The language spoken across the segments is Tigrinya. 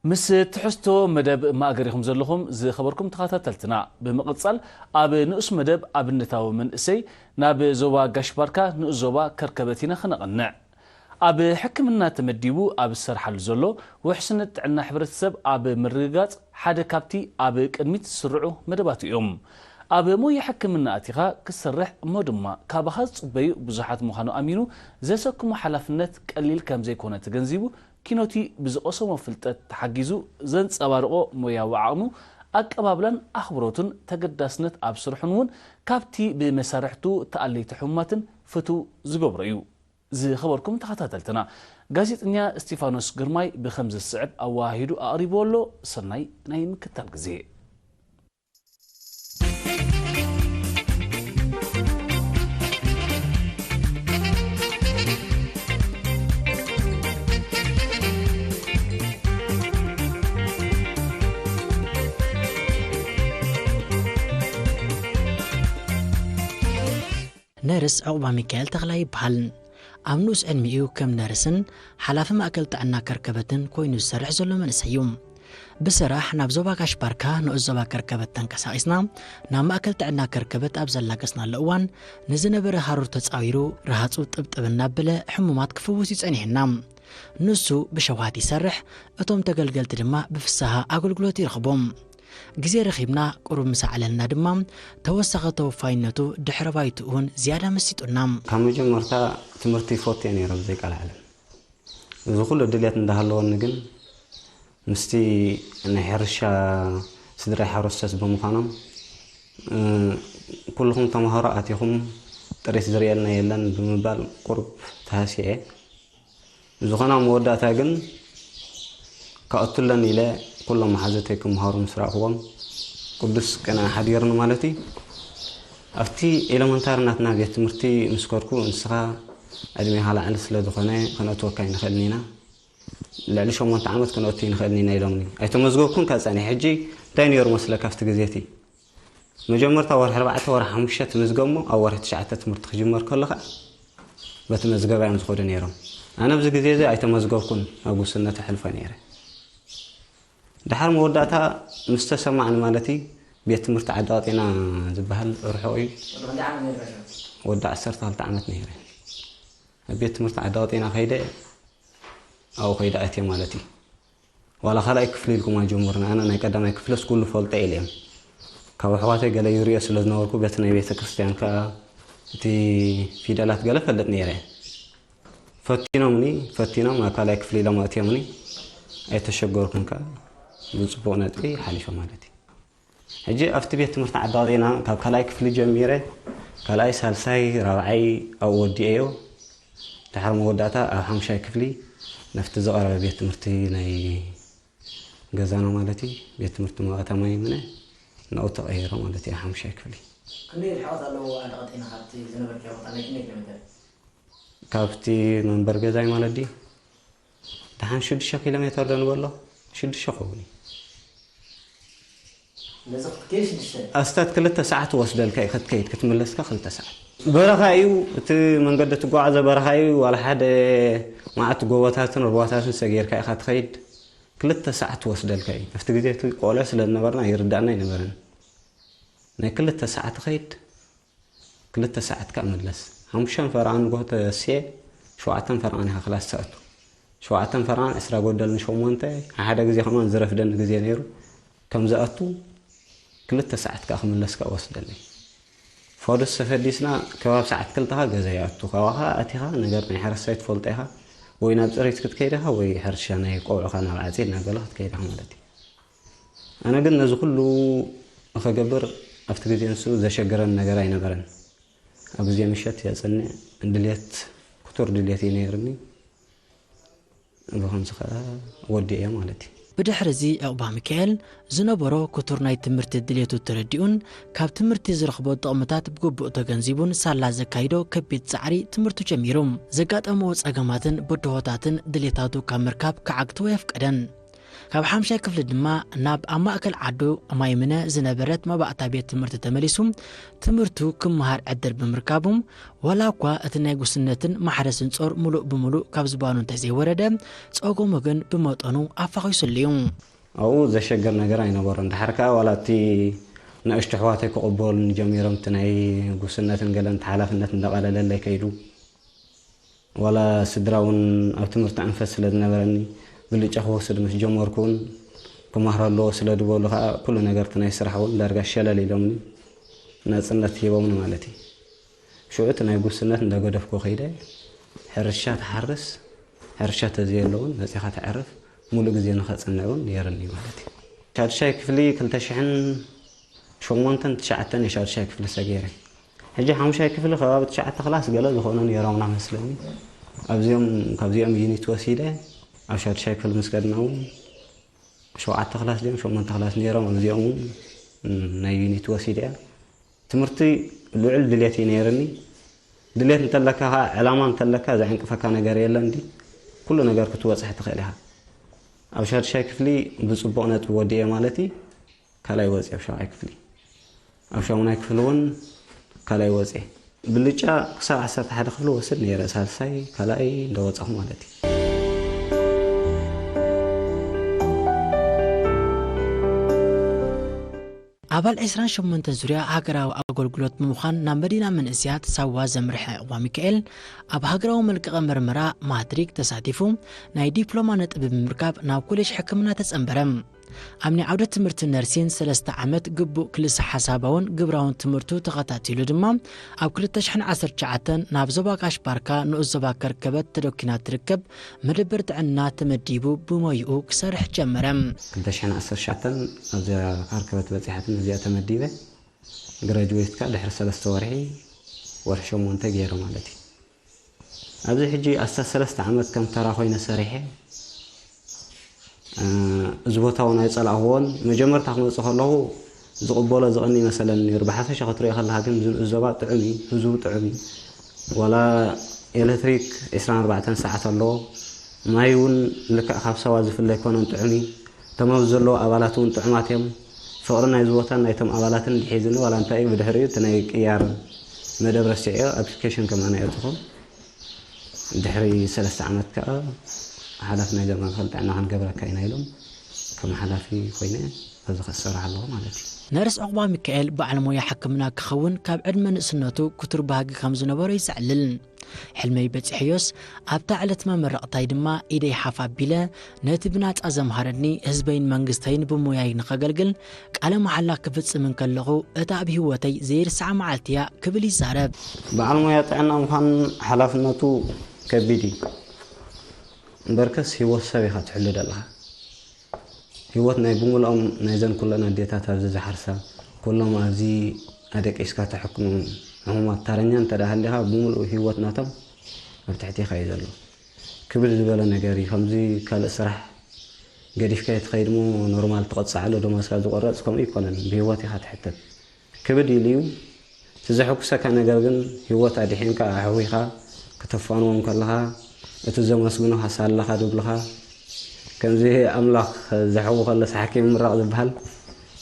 ምስ ትሕዝቶ መደብ ማእገር ኢኹም ዘለኹም ዝኸበርኩም ተኸታተልትና። ብምቕጻል ኣብ ንኡስ መደብ ኣብነታዊ መንእሰይ ናብ ዞባ ጋሽ ባርካ ንኡስ ዞባ ከርከበት ኢና ክነቕንዕ። ኣብ ሕክምና ተመዲቡ ኣብ ዝሰርሓሉ ዘሎ ውሕስነት ጥዕና ሕብረተሰብ ኣብ ምርግጋጽ ሓደ ካብቲ ኣብ ቅድሚት ዝስርዑ መደባቱ እዮም። ኣብ ሞያ ሕክምና ኣቲኻ ክትሰርሕ እሞ ድማ ካባኻ ዝጽበዩ ብዙሓት ምዃኑ ኣሚኑ ዘሰክሞ ሓላፍነት ቀሊል ከም ዘይኮነ ተገንዚቡ ኪኖቲ ብዝቐሰሞ ፍልጠት ተሓጊዙ ዘንጸባርቖ ሞያዊ ዓቕሙ ኣቀባብላን ኣኽብሮቱን ተገዳስነት ኣብ ስርሑን እውን ካብቲ ብመሳርሕቱ ተኣለይቲ ሕሙማትን ፍትው ዝገብሮ እዩ። ዝኸበርኩም ተኸታተልትና፣ ጋዜጠኛ እስቲፋኖስ ግርማይ ብኸምዚ ዝስዕብ ኣወሃሂዱ ኣቕሪብዎ ኣሎ። ሰናይ ናይ ምክታል ግዜ። ነርስ ዕቑባ ሚካኤል ተኽላይ ይበሃል። ኣብ ንኡስ ዕድሚኡ ከም ነርስን ሓላፊ ማእከል ጥዕና ከርከበትን ኮይኑ ዝሰርሕ ዘሎ መንእሰይ እዩ። ብስራሕ ናብ ዞባ ጋሽ ባርካ ንኡስ ዞባ ከርከበት ተንቀሳቒስና ናብ ማእከል ጥዕና ከርከበት ኣብ ዘላገስናሉ እዋን ንዝነበረ ሃሩር ተጻዊሩ ረሃጹ ጥብጥብ እናበለ ሕሙማት ክፍውስ እዩ ጸኒሕና። ንሱ ብሸውሃት ይሰርሕ፣ እቶም ተገልገልቲ ድማ ብፍስሃ ኣገልግሎት ይረኽቡ። ግዜ ረኺብና ቁሩብ ምስ ኣዕለልና ድማ ተወሳኺ ተወፋይነቱ ድሕረ ባይትኡ እውን ዝያዳ መሲጡና። ካብ መጀመርታ ትምህርቲ ይፈቱ እየ ነይረ ብዘይ ቃል ዓለም። እዚ ኩሉ ድልየት እንዳሃለወኒ ግን ምስቲ ናይ ሕርሻ ስድራይ ሓረስቶት ብምዃኖም ኩልኹም ተምሃሮ ኣቲኹም ጥሪት ዝርእየልና የለን ብምባል ቁሩብ ተሃስየ እየ። ብዝኾነ ኣብ መወዳእታ ግን ከእቱለን ኢለ ኩሎም መሓዙተይ ክምሃሩ ምስ ረኣኽዎም ቅዱስ ቅንኢ ሓዲርኒ ማለት እዩ። ኣብቲ ኤለመንታሪ ናትና ቤት ትምህርቲ ምስ ከድኩ ንስኻ ዕድሜኻ ላዕሊ ስለ ዝኾነ ከነእትወካ ኣይንኽእልን ኢና፣ ልዕሊ ሸሞንተ ዓመት ከነእቱ ኣይንኽእልን ኢና ኢሎምኒ። ኣይተመዝገብኩን ከኣ ጸኒሐ። ሕጂ እንታይ ነይሩ መስለካ ኣብቲ ግዜ እቲ? መጀመርታ ወርሒ ኣርባዕተ ወርሒ ሓሙሽተ ትምዝገብ እሞ ኣብ ወርሒ ትሽዓተ ትምህርቲ ክጅመር ከሎ ኸኣ በቲ መዝገባ እዮም ዝኸዱ ነይሮም። ኣነ ኣብዚ ግዜ እዚ ኣይተመዝገብኩን ኣብ ጉስነት ኣሕልፎ ነይረ። ድሓር መወዳእታ ምስ ተሰማዕኒ ማለት እዩ ቤት ትምህርቲ ዓዲ ቀጤና ዝበሃል ርሑቕ እዩ። ወዲ ዓሰርተ ክልተ ዓመት ነይረ። ኣብ ቤት ትምህርቲ ዓዲ ቀጤና ከይደ ኣብኡ ከይደ ኣትየ ማለት እዩ። ዋላ ካልኣይ ክፍሊ ኢልኩም ኣይጀምሩን። ኣነ ናይ ቀዳማይ ክፍለስ ኩሉ ፈልጦ ኢለ እየ። ካብ ኣሕዋተይ ገለ ይርእዮ ስለ ዝነበርኩ በቲ ናይ ቤተ ክርስትያን ከኣ እቲ ፊደላት ገለ ፈልጥ ነይረ። ፈቲኖምኒ ፈቲኖም ናብ ካልኣይ ክፍሊ ኢሎም ኣእትዮምኒ። ኣይተሸገርኩን ከኣ ብጽቡቕ ነጥቢ ሓሊፈ ማለት እዩ። ሕጂ ኣብቲ ቤት ትምህርቲ ዓዲ ቀጤና ካብ ካልኣይ ክፍሊ ጀሚረ ካልኣይ ሳልሳይ ራብዓይ ኣብኡ ወዲኤዮ። ድሕሪ መወዳእታ ኣብ ሓሙሻይ ክፍሊ ናብቲ ዝቐረበ ቤት ትምህርቲ ናይ ገዛና ማለት እዩ ቤት ትምህርቲ መቐተማ ይምነ ናብኡ ተቐይረ ማለት እዩ ኣብ ሓሙሻይ ክፍሊ። ክንደይ ርሕቐት ኣለዎ ዓዲ ቀጤና ካብቲ ዝነበርካዮ ቦታ ናይ ክንደይ ኪሎ ሜተር? ካብቲ መንበሪ ገዛይ ማለት ድዩ? ደሓን ሽዱሽተ ኪሎ ሜተር ዶ ንበሎ? ሽዱሽተ ክኸውን እዩ። ኣስታት ክልተ ሰዓት ወስደልካ እዩ ክትከይድ ክትምለስካ ክልተ ሰዓት በረኻ እዩ እቲ መንገዲ ትጓዓዘ በረኻ እዩ ዋላ ሓደ መዓት ጎቦታትን ርቧታትን ሰጊርካ ኢኻ ትኸይድ ክልተ ሰዓት ትወስደልካ እዩ ኣብቲ ግዜ እቲ ቆልዑ ስለ ዝነበርና ይርዳእና ኣይነበረን ናይ ክልተ ሰዓት ኸይድ ክልተ ሰዓት ከኣ ምለስ። ሓሙሽተ ፈረቓ ንግሆ ተሲኤ ሸውዓተ ፈረቓን ኢኻ ክላስ ትኣቱ። ሸውዓተ ፈረቓን ዕስራ ጎደል ንሸሞንተ፣ ሓሓደ ግዜ ከማን ዝረፍደኒ ግዜ ነይሩ። ከም ዝኣቱ ክልተ ሰዓት ከኣ ክምለስ ከኣ ወስደለይ። ፋዱስ ተፈዲስና ከባብ ሰዓት ክልተ ከኣ ገዛ ይኣቱ። ካብኡ ከኣ ኣቲኻ ነገር ናይ ሓረስታይ ትፈልጦ ኢኻ። ወይ ናብ ፅሬት ክትከይድ ኢኻ ወይ ሕርሻ ናይ ቆልዑኻ ናብ ዓፂድ ናብ ገለ ክትከይድ ኢኻ ማለት እዩ። ኣነ ግን ነዚ ኩሉ ንኸገብር ኣብቲ ግዜ ንሱ ዘሸግረኒ ነገር ኣይነበረን። ኣብ ግዜ ምሸት የጽንዕ ድልየት ክቱር ድልየት እዩ ነይርኒ። ብኸምዚ ከኣ ወዲኤዮ ማለት እዩ። ብድሕሪ እዚ ዕቑባሚካኤል ዝነበሮ ክቱር ናይ ትምህርቲ ድልየቱ ተረዲኡን ካብ ትምህርቲ ዝረኽቦ ጥቕምታት ብግቡእ ተገንዚቡን ሳላ ዘካይዶ ከቢድ ጻዕሪ ትምህርቱ ጀሚሩ። ዘጋጠምዎ ጸገማትን ብድሆታትን ድልየታቱ ካብ ምርካብ ክዓግትዎ ኣየፍቀደን። ካብ ሓምሻይ ክፍሊ ድማ ናብ ኣብ ማእከል ዓዱ ማይምነ ዝነበረት መባእታ ቤት ትምህርቲ ተመሊሱ ትምህርቱ ክመሃር ዕድል ብምርካቡ፣ ዋላ እኳ እቲ ናይ ጉስነትን ማሕረስን ጾር ምሉእ ብምሉእ ካብ ዝባኑ እንተዘይወረደ፣ ጸገሙ ግን ብመጠኑ ኣፋኺሱሉ እዩ። ኣብኡ ዘሸግር ነገር ኣይነበሮን። ድሓር ከኣ ዋላ እቲ ንእሽቶ ኣሕዋተይ ክቕበሉኒ ጀሚሮም፣ እቲ ናይ ጉስነትን ገለን እቲ ሓላፍነት እንዳቐለለለይ ከይዱ። ዋላ ስድራ እውን ኣብ ትምህርቲ ኣንፈት ስለ ዝነበረኒ፣ ብልጫ ክወስድ ምስ ጀመርኩ እውን፣ ክመሃር ኣለዎ ስለ ዝበሉ ከኣ፣ ኩሉ ነገር እቲ ናይ ስራሕ እውን ዳርጋ ሸለል ኢሎምኒ፣ ናጽነት ሂቦምኒ ማለት እዩ። ሽዑ እቲ ናይ ጉስነት እንዳገደፍኩ ከይደ፣ ሕርሻ ትሓርስ፣ ሕርሻ ተዘየሎ እውን መጺኻ ተዕርፍ፣ ሙሉእ ግዜ ንኸጽንዕ እውን ነይርኒ ማለት እዩ። ሻድሻይ ክፍሊ ክልተ ሽሕን ሸሞንተን ትሽዓተን እየ ሻድሻይ ክፍሊ ሰጊረ። ሕጂ ሓሙሻይ ክፍሊ ከባቢ ትሽዓተ ክላስ ገለ ዝኾኑ ነይሮምና መስለኒ። ኣብዚኦም፣ ካብዚኦም ዩኒት ወሲደ ኣብ ሻድሻይ ክፍሊ ምስ ከድና እውን ሸውዓተ ክላስ ድዮም ሸሞንተ ክላስ ነይሮም። ኣብዚኦም እውን ናይ ዩኒት ወሲደ እያ። ትምህርቲ ልዑል ድሌት እዩ ነይርኒ። ድሌት እንተለካ ኸዓ፣ ዕላማ እንተለካ ዘዕንቅፈካ ነገር የለን ድዩ? ኩሉ ነገር ክትበጽሕ ትኽእል ኢኻ። ኣብ ሻድሻይ ክፍሊ ብጽቡቕ ነጥቢ ወዲኤ ማለት እዩ። ካልኣይ ወፅየ ኣብ ሻብዓይ ክፍሊ። ኣብ ሻሙናይ ክፍሊ እውን ካልኣይ ወፅየ። ብልጫ ክሳብ ዓሰርተ ሓደ ክፍሊ ወስድ ነይረ፣ ሳልሳይ ካልኣይ እንዳወፃኹ ማለት እዩ። ኣባል ዕስራን ሸሞንተን ዙርያ ሃገራዊ ኣገልግሎት ብምዃን ናብ መዲና መንእሰያት ሳዋ ዘምርሐ ዑቕባ ሚካኤል፣ ኣብ ሃገራዊ መልቀቒ መርመራ ማትሪክ ተሳቲፉ ናይ ዲፕሎማ ነጥቢ ብምርካብ ናብ ኮሌጅ ሕክምና ተጸንበረ። ኣብ ናይ ዓውደ ትምህርቲ ነርሲን ሰለስተ ዓመት ግቡእ ክልሰ ሓሳባውን ግብራውን ትምህርቱ ተኸታቲሉ ድማ፣ ኣብ ክልተ ሽሕን ዓሰርተ ትሽዓተን ናብ ዞባ ጋሽ ባርካ ንኡስ ዞባ ከርከበት ተደኲና ትርከብ መደበር ጥዕና ተመዲቡ ብሞይኡ ክሰርሕ ጀመረ። ክልተ ሽሕን ዓሰርተ ትሽዓተን ኣብዚኣ ከርከበት በጺሓትን እዚኣ ተመዲበ። ግራጁዌት ከኣ ድሕሪ ሰለስተ ወርሒ፣ ወርሒ ሸሞንተ ገይረ ማለት እዩ። ኣብዚ ሕጂ ኣስታት ሰለስተ ዓመት ከም ተራ ኮይነ ሰሪሐ። እ፣ እዚ ቦታ እውን ኣይጸላእኽዎን። መጀመርታ ክመጽእ ከለኹ ዝቕበሎ ዝቐኒ ይመሰለኒ ነይሩ። ብሓፈሻ ክትሪኦ ከለኻ ግን እዚ ንኡስ ዞባ ጥዑም እዩ፣ ህዝቡ ጥዑም እዩ። ዋላ ኤሌክትሪክ ዕስራን ኣርባዕተን ሰዓት ኣለዎ። ማይ እውን ልክዕ ካብ ሳዋ ዝፍለ ኣይኮነን፣ ጥዑም እዩ። እቶም ኣብዚ ዘለዉ ኣባላት እውን ጥዑማት እዮም። ፍቕሪ ናይዚ ቦታን ናይቶም ኣባላትን ድሒዝኒ፣ ዋላ እንታይ እዩ፣ ብድሕሪኡ እቲ ናይ ቅያር መደብ ረሲዐዮ፣ ኣፕሊኬሽን ከማን ኣየእተኹን። ድሕሪ ሰለስተ ዓመት ከኣ ሓላፊ ናይዛ ማእከል ጥዕና ክንገብረካ ኢና ኢሎም፣ ከም ሓላፊ ኮይነ ኣብዚ ክሰርሕ ኣለኹ ማለት እዩ። ነርስ ዑቕባ ሚካኤል በዓል ሞያ ሕክምና ክኸውን ካብ ዕድመ ንእስነቱ ክቱር ባህጊ ከም ዝነበሮ ይዘዕልል። ሕልመይ በጺሐዮስ፣ ኣብታ ዕለት መመረቕታይ ድማ ኢደይ ሓፍ ኣቢለ፣ ነቲ ብናጻ ዘምሃረኒ ህዝበይን መንግስተይን ብሞያይ ንኸገልግል ቃለ መሓላ ክፍጽም እንከለኹ፣ እታ ኣብ ህይወተይ ዘይርሳዕ መዓልቲ እያ ክብል ይዛረብ። በዓል ሞያ ጥዕና ምዃን ሓላፍነቱ ከቢድ እዩ። እምበርከስ ህይወት ሰብ ኢኻ ትሕሉ ዘለኻ። ህይወት ናይ ብምልኦም ናይዘን ኩለን ኣዴታት ኣብዚ ዝሓርሳ፣ ኩሎም ኣብዚ ኣደቂስካ ተሕክሞም ሕሙማት፣ ተረኛ እንተ ደኣ ሃሊኻ፣ ብምልኡ ህይወት ናቶም ኣብ ትሕቴኻ እዩ ዘሎ። ክብድ ዝበለ ነገር እዩ። ከምዚ ካልእ ስራሕ ገዲፍካ እየ ትኸይድ እሞ፣ ኖርማል ትቕጻዕ ኣሎ፣ ደሞዝካ ዝቑረጽ፣ ከምኡ ኣይኮነን። ብህይወት ኢኻ ትሕተት። ክብድ ኢሉ እዩ። እቲ ዘሐጉሰካ ነገር ግን፣ ህይወት ኣድሒንካ ኣሕዊኻ ክተፋንዎም ከለኻ፣ እቲ ዘመስግኑኻ ሳላኻ ዝብሉኻ፣ ከምዚ ኣምላኽ ዘሕዊ ከለስ ሓኪም ምራቕ ዝበሃል፣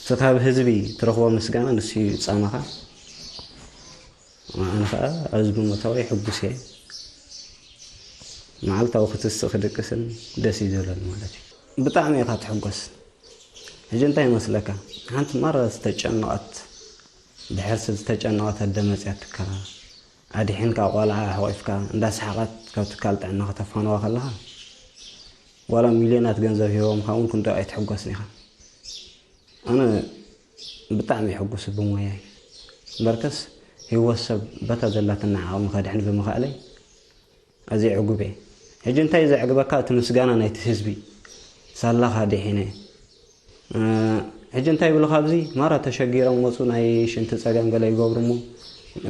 እቲ ካብ ህዝቢ ትረኽቦ ምስጋና ንሱ እዩ ጻማኻ። ኣነ ኸኣ ኣብዚ ብምእታወይ ሕጉስ እየ። መዓልታዊ ክትስእ ክድቅስን ደስ እዩ ዝብለኒ ማለት እዩ። ብጣዕሚ ኢኻ ትሕጎስ። ሕጂ እንታይ ይመስለካ? ሓንቲ ማራ ዝተጨነቐት፣ ድሕርሲ ዝተጨነቐት ኣደ መጽያትካ፣ ኣድሒንካ ቆልዓ ኣሕቒፍካ፣ እንዳሰሓቐት ካብ ትካል ጥዕና ከተፋንዋ ከለኻ፣ ዋላ ሚልዮናት ገንዘብ ሂቦምኻ እውን ክንዶ ኣይትሕጎስን ኢኻ። ኣነ ብጣዕሚ እየ ሕጉስ ብሞያይ። እምበርከስ ህይወት ሰብ በታ ዘላትና ዓቕሚ ከድሕን ብምኽኣለይ ኣዝየ ዕጉብ እየ። ሕጂ እንታይ እዩ ዘዕግበካ? እቲ ምስጋና ናይቲ ህዝቢ፣ ሳላኻ ኣድሒነ። እ፣ ሕጂ እንታይ ይብሉኻ ኣብዚ? ማራ ተሸጊሮም መፁ፣ ናይ ሽንቲ ፀገም ገለ ይገብሩ እሞ፣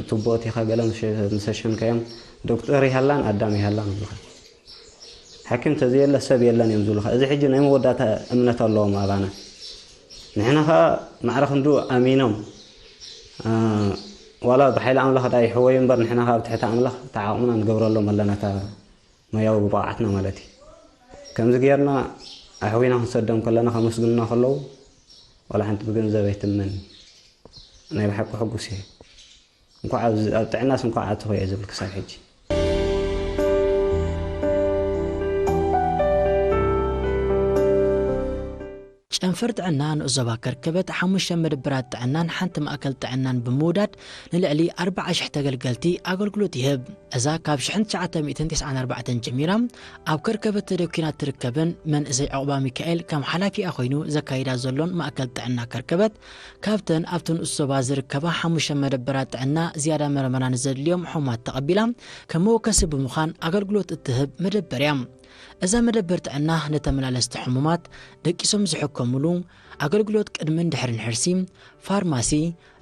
ቱቦ እቲኻ ገለ ምስ ሸ-፣ ምስ ሸንካዮም፣ ዶክተር ይሃላን ኣዳም ይሃላን ይብሉኻ። ሓኪም ተዘየለ ሰብ የለን እዮም ዝብሉኻ። እዚ ሕጂ ናይ መወዳእታ እምነት ኣለዎም ኣባና። ንሕና ኸኣ ማዕረ ክንድኡ ኣሚኖም፣ እ፣ ዋላ ብሓይሊ ኣምላኽ ደኣ ይሕወዩ እምበር፣ ንሕና ኸኣ ኣብ ትሕቲ ኣምላኽ እታ ዓቕምና ንገብረሎም ኣለና፣ እታ ሞያዊ ብቕዓትና ማለት እዩ። ከምዚ ጌርና ኣሕዊና ክንሰዶም ከለና ከመስግኑና ከለዉ ዋላ ሓንቲ ብገንዘብ ኣይትመኒ። ናይ ብሓቂ ሕጉስ እየ። እንኳዕ ኣብዚ ኣብ ጥዕናስ እንኳዕ ኣተኹ እየ ዝብል ክሳብ ሕጂ። ጨንፈር ጥዕና ንኡስ ዞባ ከርከበት ሓሙሽተ መደበራት ጥዕናን ሓንቲ ማእከል ጥዕናን ብምውዳድ ንልዕሊ ኣርብዓ ሽሕ ተገልገልቲ ኣገልግሎት ይህብ። እዛ ካብ ሽሕን ትሽዓተ ሚእትን ተስዓን ኣርባዕተን ጀሚራ ኣብ ከርከበት ተደኲና እትርከብን መንእሰይ ዑቕባ ሚካኤል ከም ሓላፊኣ ኮይኑ ዘካይዳ ዘሎን ማእከል ጥዕና ከርከበት ካብተን ኣብቲ ንኡስ ዞባ ዝርከባ ሓሙሽተ መደበራት ጥዕና ዝያዳ መርመራ ንዘድልዮም ሕሙማት ተቐቢላ ከም መወከሲ ብምዃን ኣገልግሎት እትህብ መደበር እያ። እዛ መደበር ጥዕና ንተመላለስቲ ሕሙማት ደቂሶም ዝሕከሙሉ ኣገልግሎት ቅድምን ድሕርን ሕርሲ፣ ፋርማሲ፣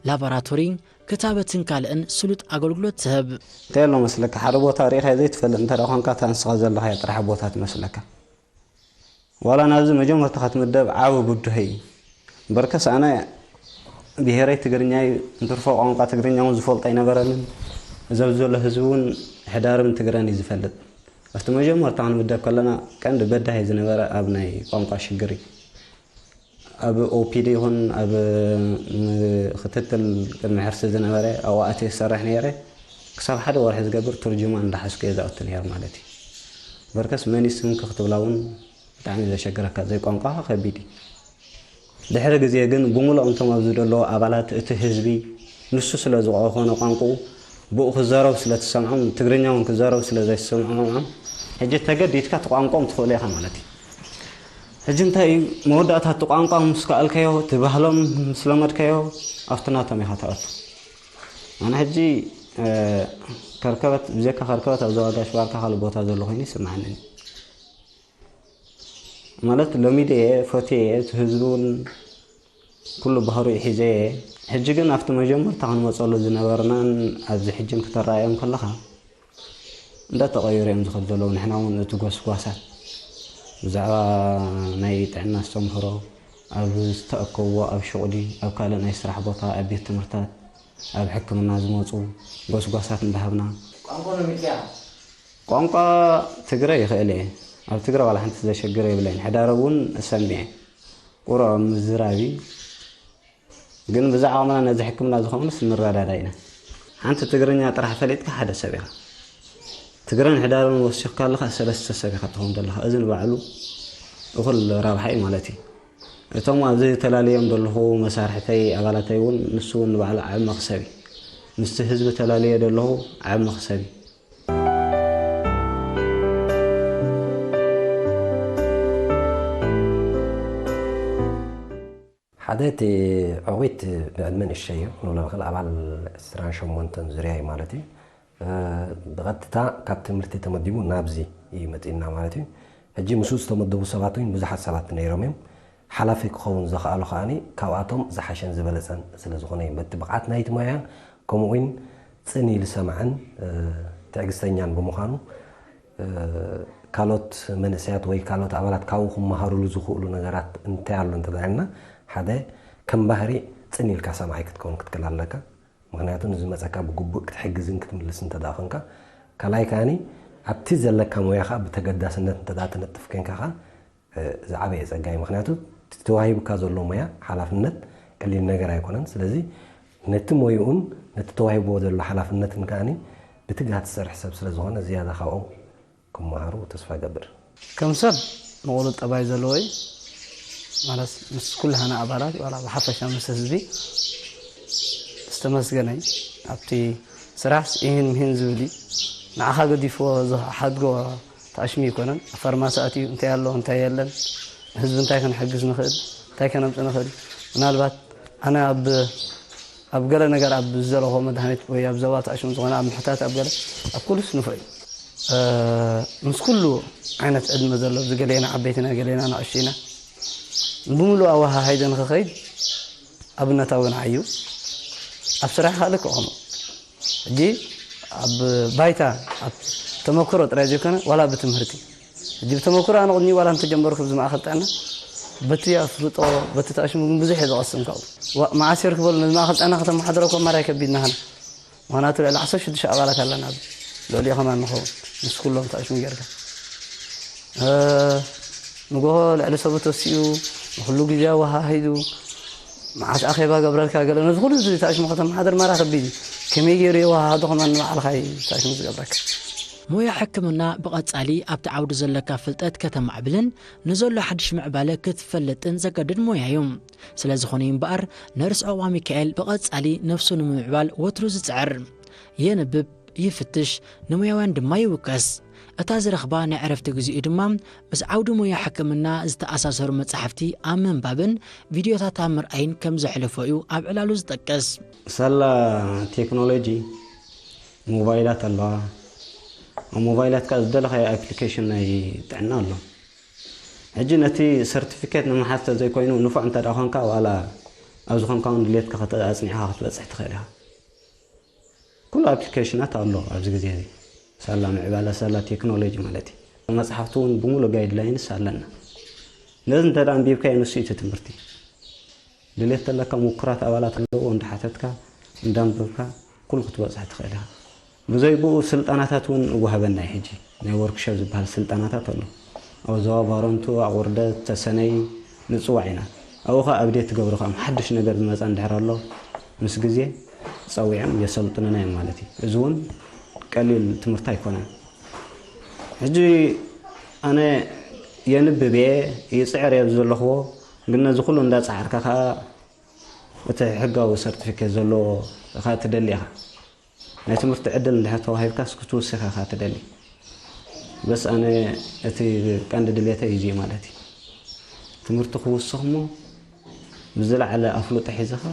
ላቦራቶሪ፣ ክታበትን ካልእን ስሉጥ ኣገልግሎት ትህብ። እንታይ ኣሎ መስለካ፣ ሓደ ቦታ ርኢኻዮ ዘይትፈልጥ እንተ ደኣ ኾንካ፣ እታ ንስኻ ዘለኻያ ጥራሕ ቦታ ትመስለካ። ዋላ ናብዚ መጀመርታ ክትምደብ ዓቢ ብድሆ እዩ። በርከስ ኣነ ብሄረይ ትግርኛ እዩ፣ እንትርፎ ቋንቋ ትግርኛ እውን ዝፈልጦ ኣይነበረንን። እዚ ኣብዚ ዘሎ ህዝቢ እውን ሕዳርብን ትግረን እዩ ዝፈልጥ። ኣብቲ መጀመርታ ክንምደብ ከለና ቀንዲ በዳሂ ዝነበረ ኣብ ናይ ቋንቋ ሽግር እዩ። ኣብ ኦፒዲ ይኹን ኣብ ም- ክትትል ቅድሚ ሕርሲ ዝነበረ ኣብኡ ኣትየ ዝሰርሕ ነይረ። ክሳብ ሓደ ወርሒ ዝገብር ትርጅማን እንዳሓዝኩ እየ ዝኣቱ ነይረ ማለት እዩ። በርከስ መን እዩ ስምኪ ክትብላ እውን ብጣዕሚ ዘሸግረካ፣ ዘይቋንቋኻ ከቢድ እዩ። ድሕሪ ግዜ ግን ብምሉኦም እቶም ኣብዚ ዘለዉ ኣባላት እቲ ህዝቢ ንሱ ስለ ዝኾነ ቋንቋኡ ብኡ ክዛረቡ ስለ ትሰምዖም፣ ትግርኛ እውን ክዛረቡ ስለ ዘይሰምዖም ሕጂ ተገዲድካ እቲ ቋንቋኦም ትኽእሎ ኢኻ ማለት እዩ። ሕጂ እንታይ እዩ መወዳእታ እቲ ቋንቋ ምስ ከኣልካዮ፣ እቲ ባህሎም ምስ ለመድካዮ ኣብቲ ናቶም ኢኻ ትኣቱ። ኣነ ሕጂ ከርከበት ብዘካ ከርከበት ኣብ ዞባ ጋሽ ባርካ ካልእ ቦታ ዘሎ ኮይኑ ይስምዓኒ። ማለት ለሚደየ ፈትየየ እቲ ህዝቢ እውን ኩሉ ባህሪኡ ሒዘየ። ሕጂ ግን ኣብቲ መጀመርታ ክንመፀሉ ዝነበርናን ኣብዚ ሕጅን ክተረኣዮም ከለኻ እንዳተቐየሩ እዮም ዝኸዱ ዘለዉ። ንሕና እውን እቲ ጎስጓሳት ብዛዕባ ናይ ጥዕና ኣስተምህሮ ኣብ ዝተኣከብዎ ኣብ ሹቕሊ ኣብ ካልእ ናይ ስራሕ ቦታ ኣብ ቤት ትምህርትታት ኣብ ሕክምና ዝመፁ ጎስጓሳት እንዳሃብና ቋንቋ ትግረ ይኽእል እየ። ኣብ ትግረ ዋላ ሓንቲ ዘሸግር የብለይን። ሕዳረ እውን እሰምዕ እየ። ቁሩብ ምዝራብ እዩ። ግን ብዛዕባ ኣምና ነዚ ሕክምና ዝኾንስ ንረዳዳ ኢና። ሓንቲ ትግርኛ ጥራሕ ፈሊጥካ ሓደ ሰብ ኢኻ። ትግረን ሕዳርን ወሲኽካ ኣለኻ ሰለስተ ሰብ ኢኻ ትኸውን ዘለኻ። እዚ ንባዕሉ እኹል ረብሓ እዩ ማለት እዩ። እቶም ኣብዚ ተላልዮም ዘለኹ መሳርሕተይ ኣባላተይ እውን ንሱ እውን ንባዕሉ ዓብ መኽሰብ እዩ። ምስቲ ህዝቢ ተላልየ ዘለኹ ዓብ መኽሰብ እዩ። ሓደ እቲ ዕቑት ብዕድመ ንእሸይ እዩ ክንብሎ ንኽእል ኣባል ዕስራን ሸሞንተን ዙርያ እዩ ማለት እዩ። ብቐጥታ ካብ ትምህርቲ ተመዲቡ ናብዚ እዩ መፂእና ማለት እዩ። ሕጂ ምስኡ ዝተመደቡ ሰባት እውን ብዙሓት ሰባት ነይሮም እዮም። ሓላፊ ክኸውን ዝኸኣሉ ከዓኒ ካብኣቶም ዝሓሸን ዝበለፀን ስለ ዝኾነ እዩ። በቲ ብቕዓት ናይቲ ሞያን ከምኡ እውን ፅን ኢሉ ሰማዕን ትዕግስተኛን ብምዃኑ ካልኦት መንእሰያት ወይ ካልኦት ኣባላት ካብኡ ክመሃሩሉ ዝኽእሉ ነገራት እንታይ ኣሎ እንተደኣ ኢልና ሓደ ከም ባህሪ ፅን ኢልካ ሰማዒ ክትከውን ክትክእል ኣለካ። ምኽንያቱ ንዝመፀካ ብግቡእ ክትሕግዝን ክትምልስ እንተደኣ ኾንካ ካልኣይ ከዓኒ ኣብቲ ዘለካ ሞያ ከዓ ብተገዳስነት እንተደኣ ትነጥፍ ኮንካ ከዓ ዝዓበየ ጸጋ እዩ። ምኽንያቱ እቲ ተዋሂቡካ ዘሎ ሞያ ሓላፍነት ቀሊል ነገር ኣይኮነን። ስለዚ ነቲ ሞይኡን ነቲ ተዋሂብዎ ዘሎ ሓላፍነትን ከኣኒ ብትግሃት ዝሰርሕ ሰብ ስለ ዝኾነ ዝያዳ ካብኦም ክመሃሩ ተስፋ እገብር። ከም ሰብ ምቑሉል ጠባይ ዘለዎ እዩ። ማለት ምስ ኩላህና ኣባላት ዋላ ብሓፈሻ ምስ ህዝቢ ዝተመስገነ እዩ። ኣብቲ ስራሕስ ኢሂን ምሂን ዝብል እዩ። ንዓኻ ገዲፍዎ ዝሓድጎ ተኣሽሚ ኣይኮነን። ኣብ ፋርማሲ ኣትዩ እንታይ ኣሎ እንታይ የለን፣ ንህዝቢ እንታይ ክንሕግዝ ንኽእል፣ እንታይ ከነምጽእ ንኽእል። ምናልባት ኣነ ኣብ ኣብ ገለ ነገር ኣብ ዝደለኹዎ መድሃኒት ወይ ኣብ ዞባ ተኣሽሙ ዝኾነ ኣብ ምሕታት ኣብ ገለ ኣብ ኩሉስ ንፉዕ እዩ። ምስ ኩሉ ዓይነት ዕድመ ዘሎ ኣብዚ ገሌና ዓበይቲ ኢና ገሌና ንኣሽቱ ኢና ብምሉእ ኣወሃሃይደ ንኽኸይድ ኣብነታዊ ንዓይ እዩ። ኣብ ስራሕ ካልእ ከምኡ ሕጂ ኣብ ባይታ ኣብ ተመክሮ ጥራይ ዘይኮነ ዋላ ብትምህርቲ ሕጂ ብተመክሮ ኣነ ቅድሚ ዋላ እንተጀመርኩ ኣብዚ ማእኸል ጥዕና በቲ ኣፍልጦ በቲ ተኣሽሙ ግን ብዙሕ እየ ዝቐስም ካብኡ። ዋ- መዓስ ይርክበሉ ነዚ ማእኸል ጥዕና ከተመሓድሮ እኮ ማራይ ከቢድ ናሃና ምኽንያቱ ልዕሊ ዓሰርተ ሽዱሽተ ኣባላት ኣለና ኣብዚ ልዕሊኡ ከማን ንኸውን ምስ ኩሎም ተኣሽሙ ጌርካ እ፣ ንጎሆ ልዕሊ ሰቡ ተሲኡ ንኩሉ ግዜ ኣወሃሂዱ መዓስ ኣኼባ ገብረልካ ገለ ነዚ ኩሉ ህዝቢ ተኣሽሙ ከተመሓደር ማራ ከቢድ እዩ። ከመይ ገይሩ የወሃሃዶ ከማን ንባዕልኻ እዩ ተኣሽሙ ዝገብረካ። ሞያ ሕክምና ብቐጻሊ ኣብቲ ዓውዲ ዘለካ ፍልጠት ከተማዕብልን ንዘሎ ሓድሽ ምዕባለ ክትፈልጥን ዘገድድ ሞያ እዩ። ስለ ዝኾነ እዩ እምበኣር ነርስ ዑቕባ ሚካኤል ብቐጻሊ ነፍሱ ንምምዕባል ወትሩ ዝጽዕር። የንብብ፣ ይፍትሽ፣ ንሞያውያን ድማ ይውከስ። እታ ዝረኽባ ናይ ዕረፍቲ ግዜኡ ድማ ምስ ዓውዲ ሞያ ሕክምና ዝተኣሳሰሩ መጻሕፍቲ ኣብ ምንባብን ቪድዮታት ኣብ ምርኣይን ከም ዘሕልፎ እዩ ኣብ ዕላሉ ዝጠቅስ። ሳላ ቴክኖሎጂ ሞባይላት ኣለዋ። ኣብ ሞባይላት ከኣ ዝደለኻዮ ኣፕሊኬሽን ናይ ጥዕና ኣሎ። ሕጂ ነቲ ሰርቲፊኬት ንምሓዝ ተዘይኮይኑ ንፉዕ እንተ ደኣ ኾንካ ዋላ ኣብ ዝኾንካ እውን ድሌትካ ከተ-፣ ኣጽኒዕኻ ክትበጽሕ ትኽእል ኢኻ። ኩሉ ኣፕሊኬሽናት ኣሎ ኣብዚ ግዜ እዚ። ሳላ ምዕባለ፣ ሳላ ቴክኖሎጂ ማለት እዩ። መጽሓፍቲ እውን ብምሉእ ጋይድላይንስ ኣለና። ነዚ እንተ ደኣ ኣንቢብካዮ ንሱ እዩ እቲ ትምህርቲ። ድሌት ተለካ ምኩራት ኣባላት ኣለዎ፣ እንዳሓተትካ፣ እንዳንበብካ፣ ኩሉ ክትበጽሕ ትኽእል ኢኻ። ብዘይ ብኡ ስልጠናታት እውን እወሃበና እዩ። ሕጂ ናይ ወርክሾፕ ዝበሃል ስልጠናታት ኣሎ። ኣብ ዞባ ባረንቱ፣ ኣቑርደት፣ ተሰነይ ንጽዋዕ ኢና። ኣብኡ ኸኣ ኣብዴት ትገብሮ ኸኣ ሓድሽ ነገር ዝመጻ እንድሕር ኣሎ፣ ምስ ግዜ ጸዊዖም የሰልጥኑና እዮም ማለት እዩ። እዚ እውን ቀሊል ትምህርቲ ኣይኮነን። ሕጂ ኣነ የንብብ እየ፣ ይጽዕር እየ ኣብዚ ዘለኽዎ፣ ግን ነዚ ኩሉ እንዳጸዓርካ ኸኣ እቲ ሕጋዊ ሰርቲፊኬት ዘለዎ ኢኻ ትደሊ ኢኻ። ናይ ትምህርቲ ዕድል እንድሕር ተዋሂብካስ ክትውስኽ ኢኻ ትደሊ። በስ ኣነ እቲ ቀንዲ ድሌተይ እዩ ማለት እዩ። ትምህርቲ ክውስኽ እሞ ብዝለዓለ ኣፍልጦ ሒዝኻ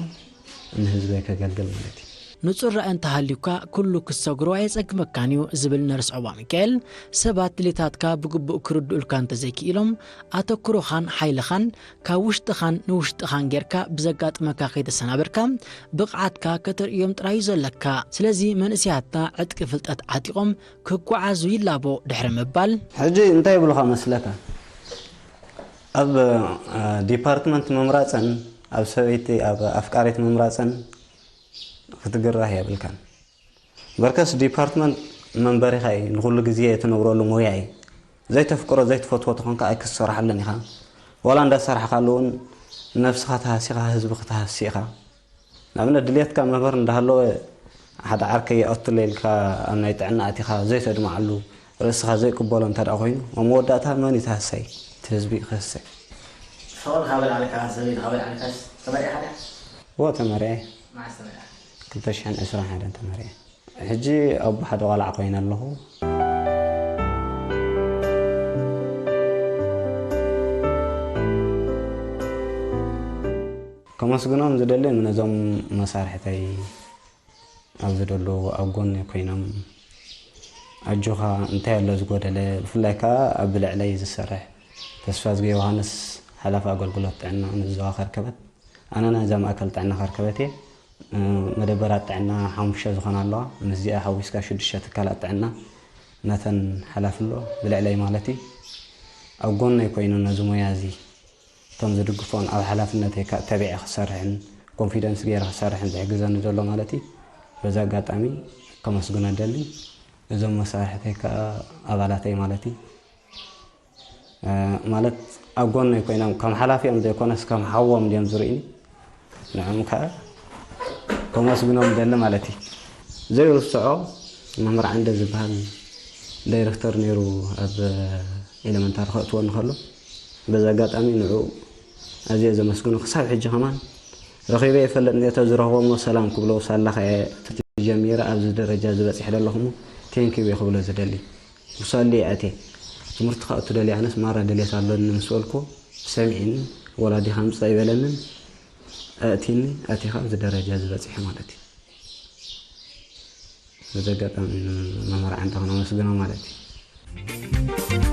ንህዝበይ ከገልግል ማለት እዩ። ንጹር ራእይ እንተሃልዩካ ኩሉ ክትሰግሮ ኣየጸግመካን እዩ ዝብል ነርስ ዑቕባ ሚካኤል፣ ሰባት ድሌታትካ ብግቡእ ክርድኡልካ እንተዘይክኢሎም ኣተኩሮኻን ሓይልኻን ካብ ውሽጥኻን ንውሽጥኻን ጌርካ ብዘጋጥመካ ከይተሰናበድካ ብቕዓትካ ከተርእዮም ጥራይ እዩ ዘለካ። ስለዚ መንእሰያትና ዕጥቂ ፍልጠት ዓጢቖም ክጓዓዙ ይላቦ ድሕሪ ምባል። ሕጂ እንታይ ይብሉኻ መስለካ? ኣብ፣ እ፣ ዲፓርትመንት ምምራጽን ኣብ ሰበይቲ፣ ኣብ ኣፍቃሪት ምምራጽን ክትግራህ የብልካን። በርከስ ዲፓርትመንት መንበሪኻ እዩ፣ ንኹሉ ግዜ እትነብረሉ ሞያ እዩ። ዘይተፍቅሮ ዘይትፈትዎ ተኾንካ ኣይክትሰርሓሉን ኢኻ። ዋላ እንዳሰራሕካሉ እውን ነብስኻ ተሃሲኻ ህዝቢ ክትሃሲ ኢኻ። ንኣብነት ድልየትካ መምህር እንዳሃለወ ሓደ ዓርከይ የእቱለ ኢልካ ኣብ ናይ ጥዕና ኣቲኻ ዘይተድምዓሉ፣ ርእስኻ ዘይቅበሎ እንተ ደኣ ኮይኑ፣ ኣብ መወዳእታ መን እዩ ተሃሳይ? እቲ ህዝቢ እዩ ክህሰ። ፍቕሪ ካብ ኣልዓልካ፣ ሰበይቲ ካብ ኣልዓልካስ ተመሪዕካ ዲኻ? እወ ተመሪዐ። መዓስ ተመሪዕካ? ክልተ ሽሕን ዕስራን ሓደን ተመሪዐ። ሕጂ ኣቦ ሓደ ቆልዓ ኮይነ ኣለኹ። ከመስግኖም ዝደሊ ነዞም መሳርሕተይ ኣብዚ ዘለዉ ኣብ ጎነይ ኮይኖም ኣጆኻ እንታይ ኣሎ ዝጎደለ፣ ብፍላይ ከኣ ኣብ ብልዕለይ ዝሰርሕ ተስፋዝጊ ዮሃንስ ሓላፊ ኣገልግሎት ጥዕና ንዞባ ከርከበት፣ ኣነ ናይዛ ማእከል ጥዕና ከርከበት እየ። መደበራት ጥዕና ሓሙሽተ ዝኾና ኣለዋ። ምስዚኣ ሓዊስካ ሽዱሽተ ትካላት ጥዕና ናተን ሓላፊ ኣሎ፣ ብልዕለይ ማለት እዩ። ኣብ ጎነይ ኮይኑ ነዚ ሞያ እዚ እቶም ዝድግፎን ኣብ ሓላፍነተይ ከኣ ተቢዐ ክሰርሕን ኮንፊደንስ ገይረ ክሰርሕን ዝሕግዘኒ ዘሎ ማለት እዩ። በዚ ኣጋጣሚ ከመስግኖ እደሊ። እዞም መሳርሕተይ ከኣ ኣባላተይ ማለት እዩ። እ፣ ማለት ኣብ ጎነይ ኮይኖም ከም ሓላፊኦም ዘይኮነስ ከም ሓዎም ድዮም ዝርእዩኒ። ንዕኦም ከኣ ከመስግኖም እደሊ ማለት እዩ። ዘይርስዖ መምህር ዓንደ ዝበሃል ዳይረክተር ነይሩ ኣብ ኤለመንታሪ ከእትወኒ ከሎ፣ በዚ ኣጋጣሚ ንዕኡ ኣዝየ ዘመስግኖ። ክሳብ ሕጂ ከማን ረኺበ ይፈልጥ፣ እንተ ዝረኽቦ እሞ ሰላም ክብሎ ሳላ ከኣ ጀሚረ ኣብዚ ደረጃ ዝበጺሐ ዘለኹ እሞ ቴንኪው እየ ክብሎ ዝደሊ። ብሳሊ እየ ኣትየ። ትምህርቲ ክኣቱ ደልየ፣ ኣነስ ማራ ድሌት ኣሎኒ ምስ በልኩ፣ ሰሚዕኒ፣ ወላዲኻ ምጻእ ኣይበለንን፣ ኣእቲኒ፣ ኣቲኻ ኣብዚ ደረጃ እዚ በጺሐ ማለት እዩ። በዚ ኣጋጣሚ ንመምህር ዓንደ ክነመስግኖ ማለት እዩ።